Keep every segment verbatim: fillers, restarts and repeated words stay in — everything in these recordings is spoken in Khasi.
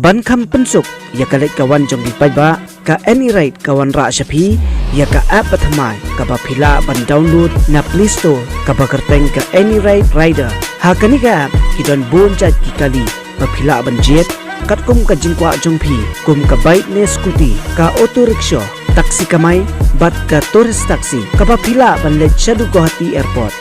Ban kham pynsuk ïa ka leit ka wan jong phi paidbah, ka AnyRide ka wanrah sha phi ïa ka app bathymmai kaba phi lah ban download na Play Store kaba kyrteng ka AnyRide Rider. Ha kane ka app ki don bun jait ki kali ba phi lah ban jied katkum ka jingkwah jong phi, kum ka bike ne scooty, ka auto rickshaw, taxi kamai bad ka tourist taxi kaba phi lah ban leit shaduh Guwahati Airport.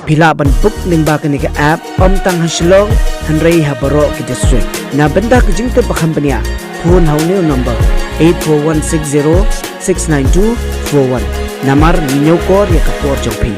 Phi lah ban book lyngba kane ka app ym tang ha Shillong hynrei ha baroh ki district. Na bynta ka jingtip ba kham bniah, phone ha une u number eight four one six zero six nine two four one. Namar ngi ñiewkor ïa ka por jong phi.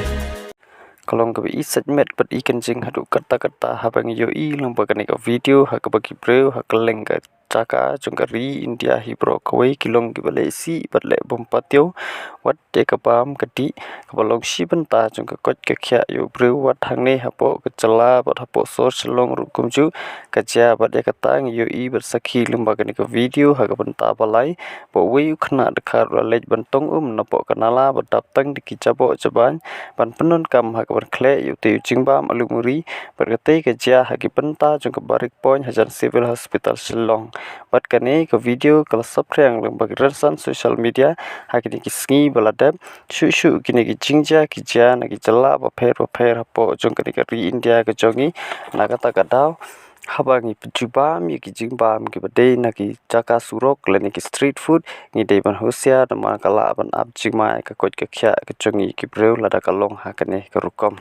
Ka long kaba isynei bad ikynjing haduh katta katta haba ngi ïohi lyngba kane ka video ha kaba ki briew ha kylleng ka jaka jong ka ri India hi baroh kawei ki long kiba leh sih bad leh bym pateng wat ïa ka bam ka dih kaba long shi bynta jong ka koit ka khiah ïa u briew wat hangne hapoh ka jylla bad hapoh sor Shillong ruh kumjuh ka jia. Bad ïa kata ngi ïohi bad sakhi lyngba kane ka video ha ka bynta ba lai ba uwei u khynnah dkhar u la leit ban tong um napoh ka nala bad dap tang da ki jaboh jabain ban pyndonkam ha kaban khleh ïa utei u jingbam alu muri. Bad katei ka jia ha ki bynta jong ka Barik Point hajan Civil Hospital Shillong. Bad kane ka video ka la saphriang lyngba ki rynsan social media ha kine ki sngi ba la dep. Shuh shuh kine ki jingjia ki jia na ki jylla bapher bapher hapoh jong kane ka ri India ka jong ngi. Na kata ka daw haba ngi pynjubam ïa ki jingbam kiba dei na ki jaka surok lane ki street food, ngi dei ban husiar namar ka lah ban ap jingma ïa ka koit ka khiah ka jong ngi ki briew lada ka long ha kane ka rukom.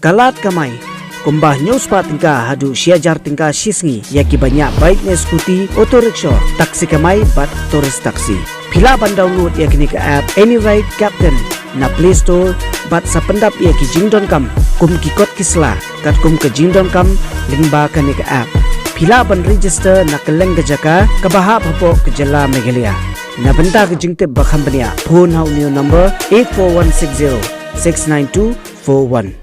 Ka lad kamai kumba hynñiew spah tyngka haduh shi hajar tyngka shi sngi ïa kiba ñiah bike ne scooty, auto rickshaw, taxi kamai bad tourist taxi. Phi lah ban download ïa kane ka app Any Ride Captain na Play Store bad sa pyndap ïa ki jingdonkam kum ki kot ki sla katkum ka jingdonkam lyngba kane ka app. Phi lah ban register na kylleng ka jaka kaba hap hapoh ka jylla Meghalaya. Na bynta ka jingtip ba kham bniah, phone ha une u number eight four one six zero six nine two four one.